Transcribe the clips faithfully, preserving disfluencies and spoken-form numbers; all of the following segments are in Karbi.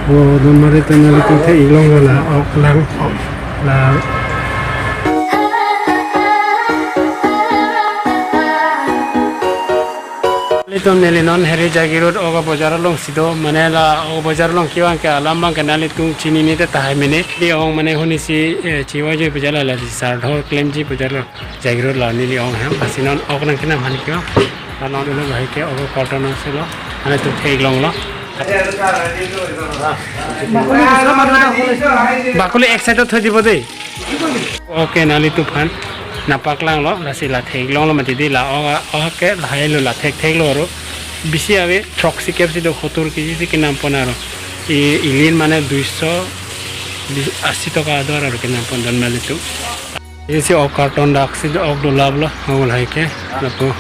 O, donmali tum nelitum the-ik longlo la, ok lang, ok lang. Nelitum neli non Heri Jagiroad ok abojar alongsi do, mane la ok abojar along kevang ke alam abang ke nelitum chinine te tahai mene. Neli ong mane huni si, eh, chiwa jo pujala la si sardhor klemji pujala. Jagiroad la neli ong hem, lasi non ok nangkenam aphan kevang. La non dolo bahai ke ok carton si lo. Nelitum the-ik longlo. Bakuli ek side thoi dibo dei. Ok, nelitum aphan nangpaklanglo, lasi la the-ik longlo mati dei la, ok, ok ke lahai lo la thekthek lo aro. Bisi ave, throksi kep si do, hotur kiji si kenam pon aro. I, ilin mane duiso, bi-, asi toka ador aro kenam pon donmali tum. Isi ok carton dak si ok dolaplo, ok lahai ke, lapu.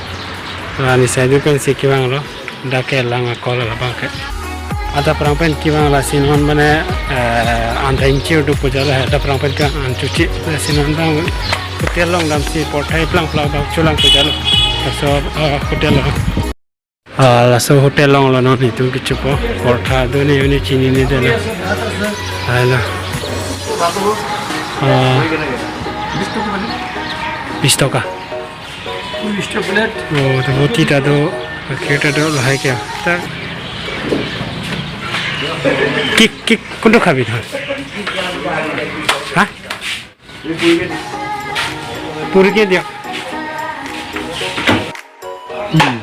Ani side pen si kevanglo, dak ke lang akol labang ke. Adap aphrang pen kevang lasi non mane, eh, an thengchi do pujala, adap aphrang pen kevang an chuchi, lasi non bang hotel along damsi porthai plang plang bang cholang pujala. Laso, eh, hotel along. Ah, laso hotel along lo non itum kechopo. Portha do ne uni chinine dei na. Hai la. Ah, bis toka. Bis toka. Bis toka plate. Oh, to roti ta do, kheer ta do, lahai ke. Ta. Ki, ki, kuntu khabi tha? Ha? Puri ke dia. Hmm.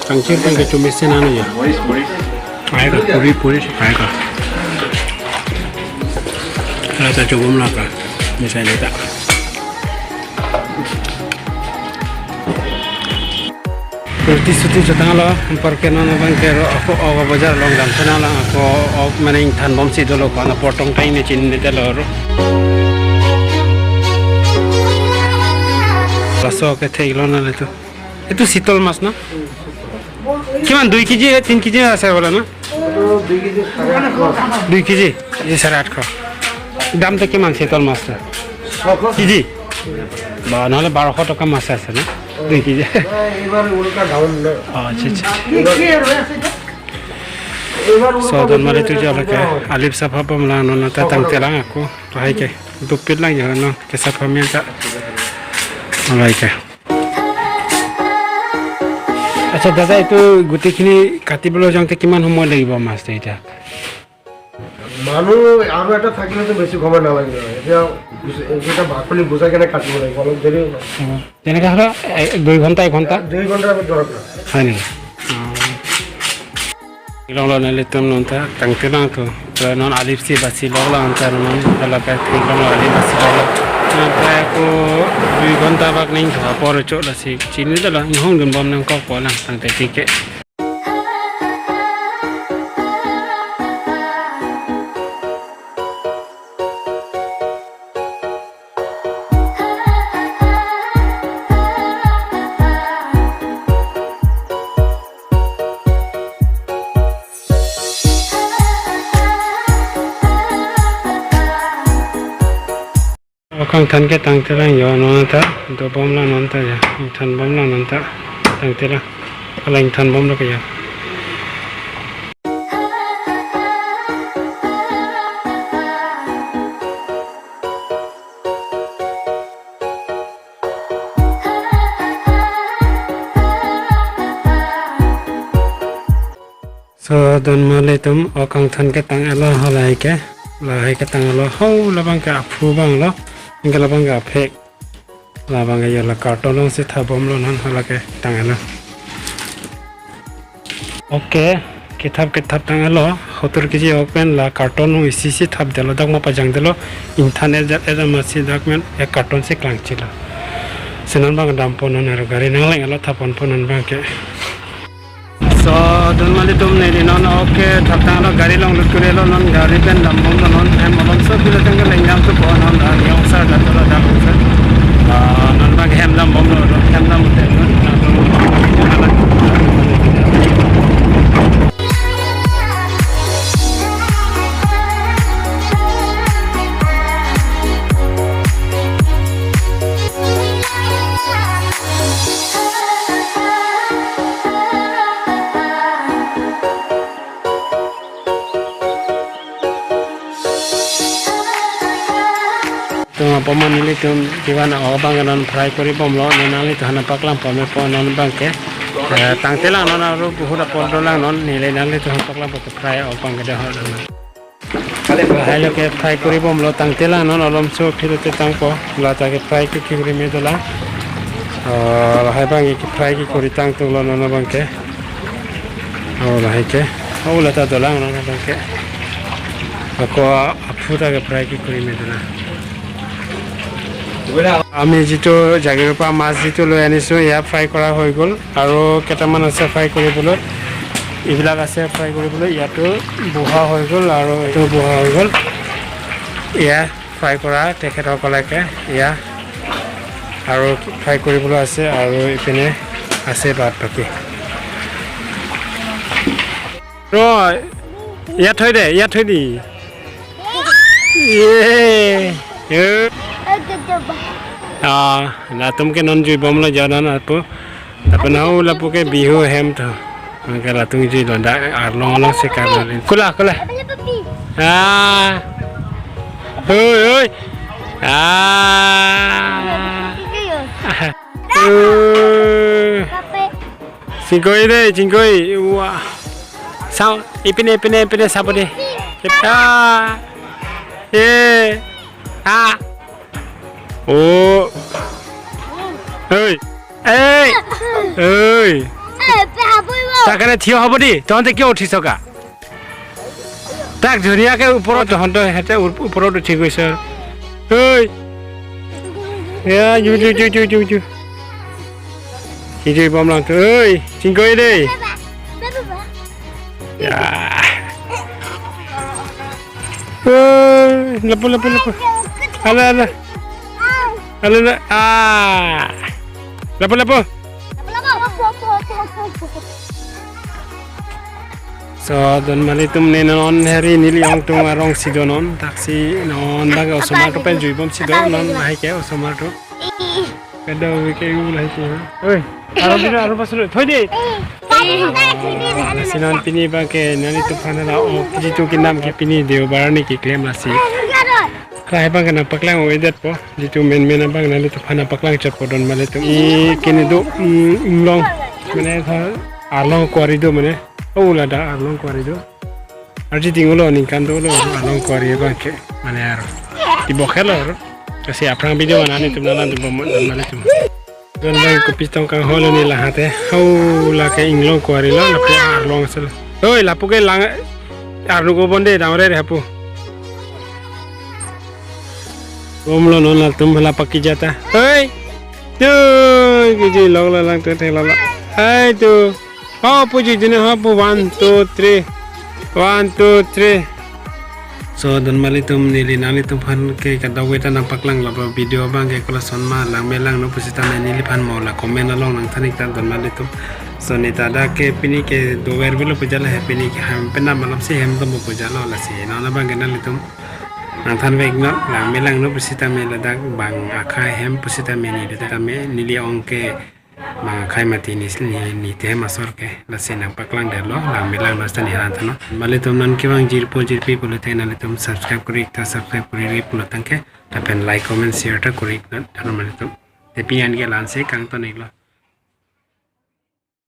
Tangchir tang kechumi si nanu ya. Hai ka, puri, puri si hai ka. Rasa cukup lah ka. Misalnya tak. Roti suti chotanglo, anparke non abang ke ro ako ok abojar along damtha nanglang, ako ok mane ingthan bomsi dolo, ko-an apor tong ta ne chinine detlo ro. Laso ke the-ik lo nelitum. Itu sitol mas na? Kiman dui kiji, tin kiji ase bola na? এইটো দুই কেজি চাৰে আঠশ আছে। দুই কেজি, এই চাৰে আঠশ। দামটো কিমান চিতল মাছটো? ছশ। কেজি? বা, নহ'লে বাৰশ টকা মাছ আছে ন? দুই কেজি। নাই, এইবাৰ উল্টা ডাউন ন। অ, আচ্ছা, আচ্ছা। কি, কি আৰু আছে এইটো? এইবাৰ উল্টা So, বেছি donmali tum হৈছে, jalake, উল্টা হয়। Alip sapha bomlang non ta tangtelang ako, lahai ke, dopit lang ya non, ke sapha mil ta, lahai ke. আচ্ছা দাদা, এইটো গোটেইখিনি কাটিবলৈ যাওঁতে কিমান সময় লাগিব মাছটো এতিয়া? মানুহ আৰু এটা থাকিলেতো বেছি সময় নালাগিলে হয়। এতিয়া গুচ-, এইকেইটা বাকলি গুচাই কেনে কাটিব লাগিব, অলপ দেৰি হ'ব। অ, তেনেকে হ'লে এ, দুই ঘণ্টা, এঘণ্টা? দুই ঘণ্টাৰ দৰকাৰ। হয় নেকি? অ। Longlo nelitum non ta tangtelang to. To non Alip si basi longlo anta non ta lake longlo Alip basi longlo. Non ta ko dui ghonta bak ning tho apor cho lasi chinine detlo, inghong dunbom nangkok po lang tangte tike. O kangthan ke tangtelang yo non ta, dobom lang non ta ya, kangthan bom lang non ta, tangtelang, alang than bomlo ke ya. So, donmali tum o kangthan ke tang-etlo halahai ke, lahai ke tang-etlo, ho labang ke aphu abang lo, anke labang ke aphek, labang ke yo la carton along si thabomlo non hala ke tang-etlo. Okay, kethap kethap tang-etlo, hotur keji ok pen la carton along isi si thapdetlo, dak ma pajangdetlo, ingthan et jat et amatsi dak pen ek carton si klangchilo. Si non bang dampo non aro gari nangleng-etlo thapponpo non bang ke. So, donmali tum neli non ok thaptanglo, gari along lut kurelo non, gari pen dambomlo non, hem along so bilo tangke lengdam tu po non, ah, yong sa da tolo da long sa. Ah, non bang hem dambomlo, hem dam ute non, ah, dong. Tum apoma nelitum kevan abang non fry kori bomlo, non nanglitum aphan paklang pon me po non abangke. Eh, tangtelang non aro buhut apor dolang non, neli nanglitum aphan paklang pon ke fry abangke dei ho. Lahai lo ke fry kori bomlo, tangtelang non, olom so philo te tangpo, lata ke fry ke kuri me dolang. Oh, lahai abangke fry ke kuri tangtunglo non abangke. Oh, lahai ke. Oh, lata dolang non abangke. Ako aphu ta ke fry ke kuri me dolang. আমি যিটো জাগিৰোডৰ পৰা মাছ যিটো লৈ আনিছো, এয়া ফ্ৰাই কৰা হৈ গ'ল আৰু কেইটামান আছে ফ্ৰাই কৰিবলৈ, এইবিলাক আছে ফ্ৰাই কৰিবলৈ। ইয়াতো বহা হৈ গ'ল আৰু এইটো বহা হৈ গ'ল। এয়া ফ্ৰাই কৰা তেখেতসকলকে, এয়া আৰু ফ্ৰাই কৰিবলৈ আছে আৰু ইপিনে আছে বাদ বাকী। ৰ, ইয়াত থৈ দে, ইয়াত থৈ দি। ইয়ে। ইয়ে। Ah, latum ke non jui bomlo janan apo. Tapi nau lapu ke bihu hem to. Angke latum jui lo dak arlong along sekar lo. Kula, kula. Ah. Oi, oi. Ah. Eh. Chingkoi dei, chingkoi. Wah. Sao, ipine, ipine, ipine, sabo dei. Ah. Eh. Ah. Oh. Oi. Ei. Oi. Tak karena thio habo dei. Tong te kyo uthi soka. Tak dunia ke upor to honto hete upor to thik hoise. Oi. Ya, ju, ju, ju, ju, ju, ju. Ki ju bom lang tu. Oi, chingkoi dei. Ya. Oi, lapu, lapu, lapu. Ala, ala. Ala, ala. Ah. Lapu, lapu. So, donmalitum ne non heri neli ongtung arong si do non, taksi non bang osomar to pen jui bom si do non, lahai ke osomar to. Kada wi ke u lahai ke. Oi, aro bina aro pasro. Thoi de. Ah, lasi non pini bang ke nanglitum aphan la o jitu kinam ke pini deobar ni keklem lasi. Lahai bang ke nangpaklang o-edet po. Jitu men men abang nanglitum aphan nangpaklang chot po donmalitum. I kini do, mm, inglong. Mane tha arlong kuari do mane. Oh, lada arlong kuari do. Arji dinglo ningkan dolo arlong kuari abang ke. Mane aro. Di bokhelo aro. Kasi aphrang video mana nanglitum nanglitum donmalitum. Don bang kopis tong kangholo ne lahate. Hau lake inglong kuari lo, lapu arlong sel. Oi, lapu ke lang arnu ko bonde dam re re hapu. Bomlo non latum hala pakki jata. Oi. Tu, kiji lok la lang tu thela la. Hai tu. Oh, puji jine ho pu one, two, three. One, two, three. So, donmalitum neli nanglitum aphan ke kadokave ta nangpaklang lapu video abang ke kolason ma langme langno pusitame neliphan mo la comment along nangthan-ik ta donmalitum. So, ne ta dak ke pini ke dover bilo pu jala he pini ke hem penam alam si hem tomo pu jalo lasi. Non abang ke nanglitum nangthan-ik non langme langno pusitame ladak bang akhai hem pusitame neli tame neli ong ke bang akhai mati ni ni ni te hem asor ke lasi nangpaklang detlo langme langno sita ne han tano. Malitum non kevang jirpo jirpi pulote nanglitum subscribe kori ta subscribe kori ri pulo tangke. Lapen like, comment, share ta kori ta donmalitum. Te pini an ke la-an si kangton-iklo.